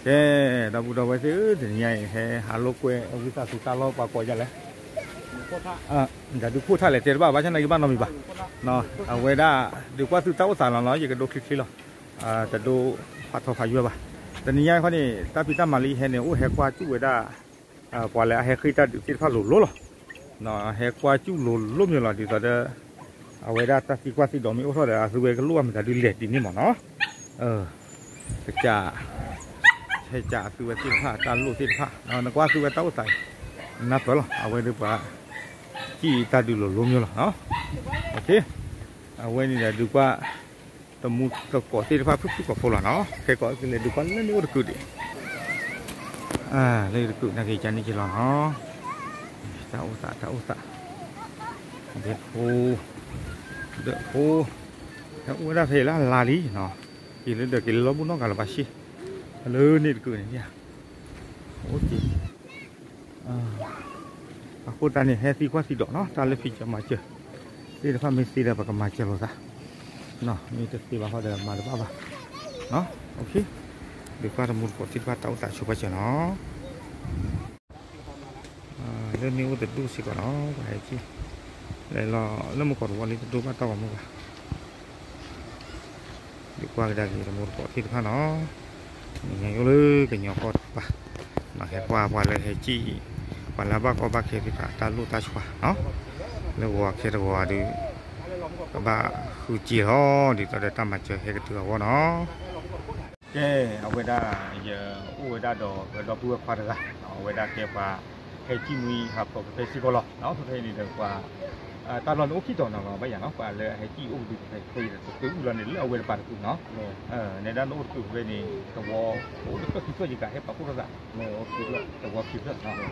ကဲ, ဒီပုၢ်ဒီဝဲၢ်သ့ၣ်ဧၢ, တနံၤညါအံၤ ဟဲဟးလိာ်ကွဲ ဝံသးစူၤ တၢ်လီၢ်ပှၤကိးဒ်လဲၣ်, ဒုးခိၣ်ထၣ်လဲၣ် တဲတဘၣ် ဘၣ်ဆၣ်သနာ်က့ ဘၣ်နီတမံၤဘၣ်, အဝဲဒၣ် ဒုးကွၢ်သုတၢ်အိၣ်သးလီၤနီၤ, ယကဒိချ့ချ့လီၤ, တဒိဖးထီဖးယွဲၢ်ဘၣ်. တနံၤညါအံၤခီန့ၣ် တၢ်ဖံးတၢ်မၤလၢယဟဲန့ၣ် အိၣ်ဟဲကွၢ်စူၣ်ဝဲဒၣ် ပှၤလၢအဟဲဃ့တၢ်ဒုးသ့ၣ်တဖၣ်လိၤလိၤလီၤ, ဟဲကွၢ်စူၣ်လိၤလိၤမ့ၢ်လီၤ, ဒ်သိးဒီး အဝဲဒၣ်တၢ်သံကွၢ်သံဒိးမ့ၢ်အိၣ်ထီၣ်ဒီး အသုဝဲကလိၣ်ဘၣ်မတၤဒုလဲၣ်ဒ်န့ၣ်မ့ၢ်နီၤ, ကစၢ် ဟဲကစၢ်အသုဝဲသ့ၣ်တဖၣ် တၢ်လိၣ်သ့ၣ်တဖၣ်, နကွၢ်သုဝဲတၢ်အိၣ်သးအံၤ နၢ်ပၢၢ်လီၤ, အဝဲဒၣ်ပှၤ စံၣ်တၢ်ဒုးလိၤလိၤမ့ၢ်လီၤ, အဝဲန့ၣ်ဒီးဒုးကွၢ် တမူတကိးသ့ၣ်တဖၣ် ဖုၣ်ဖုၣ်ကိာ်ဖိလီၤနီၤ, ခဲကိးကလဲၤဒုးကွၢ်လၢန့ၣ်အိၣ်တကုာ်ဒံး, လၢတကုာ်နာ်က့ၤကန့ၣ်က့ၤလီၤနီၤ, တၢ်အိၣ်သး တၢ်အိၣ်သး, ဒဲဖိ ဒဲဖိ, ဟဲအိၣ်ဝဲဒၣ်ဖဲအံၤလၢအလါလံနီၤ, က့ၤလၢဒီးက့ၤလၢလီၢ်ဘူးနီတဂၤလၢၤဘၣ်ဆ့, လၢန့ၣ်တကုာ်န့ၣ်ဧါ, အိၣ်က့ၤ အဃိသတးန့ၣ် ဟဲသံကွၢ်သံဒိးနီၤ, တၢ်လၢဖံးစၢၤမၤစၢၤသ့ၣ်တဖၣ်မ့ၢ်သ့ဒီး ပကမၤစၢၤလိာ်သး, မ့ၢ်တသ့ဘၣ်ဃီဒီးမၤတဘၣ်ဘၣ်, ဒုးကွၢ်တမူတကိးသ့ၣ်တဖၣ်တၢ်အိၣ်သးဆိပာ်စၢၤနီၤ, လၢန့ၣ်အိၣ်တဒူၣ်စ့ၢ်ကီးနီၤ, ပှၤဟဲက့ၤ လဲၤလီၤလၢမုၢ်ကီးတဝီလံ တဒိဘၣ်တၢ်ဂီၤမူဘၣ် ဒုးကွၢ်ကဒါက့ၤတမူတကိးသ့ၣ်တဖၣ်နီၤ, နံၤညါယအိၣ်လၢကညီကီၢ်တကပၤ, ဟဲကွၢ်ပှၤလၢဟဲကံၣ်, ပှၤလၢအဘၣ်ကီဘၣ်ခဲသ့ၣ်တဖၣ် တၢ်လိၣ်တၢ်ဆှါနီၤ, လၢဂီၤခဲတဂီၤဒီး ကဘၣ်ဃုစ့လီၤ ဒ်သိးဒီးတၢ်မၤစၢၤဟဲကတုၤအဂီၢ်နီၤ. ကဲ, အဝဲဒၣ် ယအိၣ်ဝဲဒၣ်ဒီး ပဒီပုၢ်ဝဲၢ်ခွါတဂၤ, အဝဲဒၣ်ကဲပှၤ ဟဲကံၣ်မှံဟးဖျိးကဖဲစ့ၢ်ကီးလီၤ. ဖဲဖဲအံၤန့ၣ်ဒီးပှၤ တၢ်လီၢ်န့ၣ်အိၣ်ခံတီၤနီၤလီၤ ဘၣ်ယၤနီၤ, ပှၤလၢအဟဲကံၣ်အိၣ်ကဒုဖဲဖဲအံၤဒီး တသ့အုၣ်လီၤန့ၣ်လၢအဝဲတပၤတကုာ်နီၤ, နဲဒၣ်နအိၣ်တကုာ်ဖဲန့ၣ် သဝီ အိၣ်တဖျၢၣ်ခံဖျၢၣ်ယကဟဲပာ်ဖှိၣ်ထီၣ်သး, သဝီခံဖျၢၣ်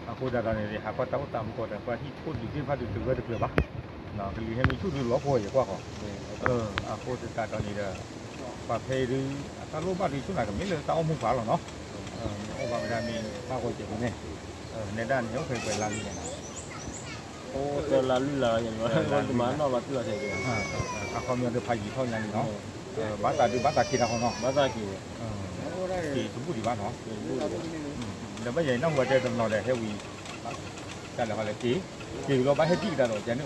အဃိသတးဒီးန့ၣ် ဟးကွၢ်တၢ်အိၣ်သးမူကီးဒီး ပှၤဟံၣ်ခိၣ်ဒုးသ့ၣ်တဖၣ်ဒုးတဂၢၢ်တကျၢၤဘၣ်, ကလံၤဟဲမ့ၢ်ဆူၣ်ဒုးလီၤပှီၢ်ယကွၢ်ဃီ, အဃိသတးဒီးန့ၣ်ဒီး ပှၤဖဲအံၤဒုး အတၢ်လိၣ်ဘၣ်ဒုးဆိၣ်နၤကမ့ၢ်လၢတၢ်အိၣ်မူပှၤလီၤနီၤ, အိၣ်ဘၣ်ဝဲဒၣ်မ့ၢ်ဘၣ်ဂီၤစဲးဖိန့ၣ်, နဲဒၣ်န့ၣ်အိၣ်ဖဲပှဲၤလါလံလဲၣ်နီၤ, အိၣ်တလါလွံၢ်လါလီၤ, တမၤနီၣ်ဘၣ်တုၢ်လီၤထဲး, အခီပညီဒီးဖးယံာ်ထီၣ်ညါလံနီၤ, ဘၣ်သးဒုးဘၣ်သးခံတၢ်ဃီနီၤ, ဘၣ်သးခံ က့ၤတဘူၣ်ဒံးဘၣ်နီၤ, ဒီးဘၣ်ယၤအံၤ နၢ်ဟူဝဲတဲတနီၤဒီးဟဲဝံၤ တၢ်လဲၤဟီလဲၤက့ၤ, က့ၤဝံၤလီၤဘၣ်ဟဲကံၣ်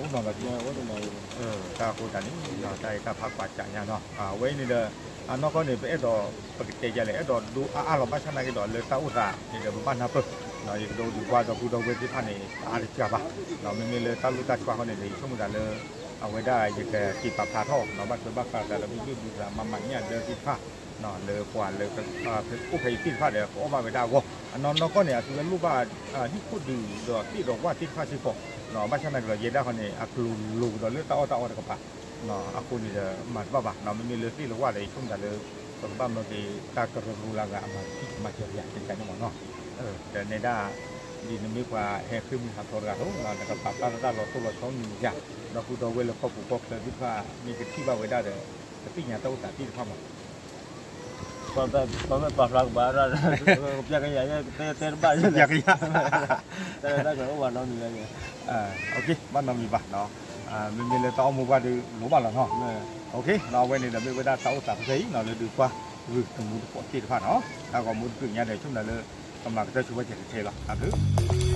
ကဒါဒီး ယၤန့ၣ်အိၣ်နီၤလီၤက့ၤ, တၢ်အဃိသတးန့ၣ် တၢ်အံၤတၢ်ဖးကွၢ်စးညါနီၤ, အဝဲအံၤန့ၣ်ဒီး အနီၢ်ကီၢ်န့ၣ် ပအဲၣ်ဒိး ပကတဲယၤလဲၣ် အဲၣ်ဒိးဒိအါအါလီၤ ဘၣ်ဆၣ်နာ်က့ၤဒီးလၢတၢ်အိၣ်သးန့ၣ်ဒီး ပဘၣ်နၢ်ပၢၢ်, ယကဒိဒုးကွၢ်ဒီပုၢ်ဒီဝဲၢ်သ့ၣ်တဖၣ်န့ၣ် အါတကးဘၣ်, မ့မ့ၢ်လၢတၢ်လိၣ်တၢ်ဆှါဃီန့ၣ်ဒီး ယဆိကမိၣ်သးလၢ အဝဲဒၣ်ယကက့ၤပာ်ဖျါထီၣ် ဘၣ်ထွဲဘၣ်ဃးသးလၢ ဘုဘ့ၣ်ဘုသး မၤမၤညၣ်ဒၢသ့ၣ်တဖၣ် လၢပှၤလၢ အိၣ်ဖဲအံၤသ့ၣ်တဖၣ်ဒီး ကအီၣ်ဘၣ်ဝဲဒၣ်အဂီၢ်, အနီၢ်နီၢ်ကီၢ်န့ၣ် အသုဝဲလိၣ်ဘၣ် ဟံၣ်ခိၣ်ဒုးဒီးသ့ၣ်ဒီးဝၣ်သ့ၣ်တဖၣ်စ့ၢ်ကီး, ဘၣ်ဆၣ်နာ်က့ၤဒီး ယဲဒၣ်ဃီန့ၣ် အကျိၤလိၤကဒီးလၢတၢ်အီၣ်တၢ်အီတကပၤ, အဃိန့ၣ်ဒီး မၤတဘၣ်ဘၣ်, မ့မ့ၢ်လၢသ့ၣ်လၢဝၣ်ဒီး ယဆိကမိၣ်သးလၢ ပကဘၣ်မၢက့ၤတၢ်ကရၢကရိလၢအဂၤ အမၤထံမၤစၢၤယၤ ကကန့ၣ်မ့ၢ်နီၤ, ဒီးနဲဒၣ် ဒ်နမ့ၢ်ပှၤဟဲဃ့ၢ်မှံဟးဖျိးတဂၤအသိး နကပာ်ဖျါထီၣ်တၢ်လီၤတိၢ်လီၤဆီမံၤမံၤယၤ, ဒီပုၢ်ဒီဝဲၢ်လၢကီၢ်ပူၤကီၢ်ချၢသ့ၣ်တဖၣ် မ့ၢ်ကထံၣ်ဘၣ်ဝဲဒၣ်ဒီး ကသ့ၣ်ညါတၢ်အိၣ်သးသ့ၣ်တဖၣ်မး ပမ့ၢ်ပာ်ဖျါကဘၣ် ပျၢ်ကယၤ တဲတဘၣ် ပျၢ်ကယၤ တၢ်အိၣ်ဘၣ်နီတမံၤဘၣ်, ဘၣ်နီတမံၤဘၣ်, မ့မ့ၢ်လၢတၢ်အိၣ်မူဘၣ်ဒီးလိၤဘၣ်လီၤနီၤ, အဝဲန့ၣ်ဒီးမ့ၢ်ဝဲဒၣ်တၢ်အိၣ်သးဖဲအံၤနီၤ လၢဒုးကွၢ်ဂုာ်တမူတကိးသ့ၣ်တဖၣ်နီၤ, တၢ်ဂီၤမူတကုာ်ညါဒီး ဆိကမိၣ်သးလၢ ကမၤကတၢၢ်ဆိပာ်စၢၤတထဲလီၤ, တၢ်ဘျုး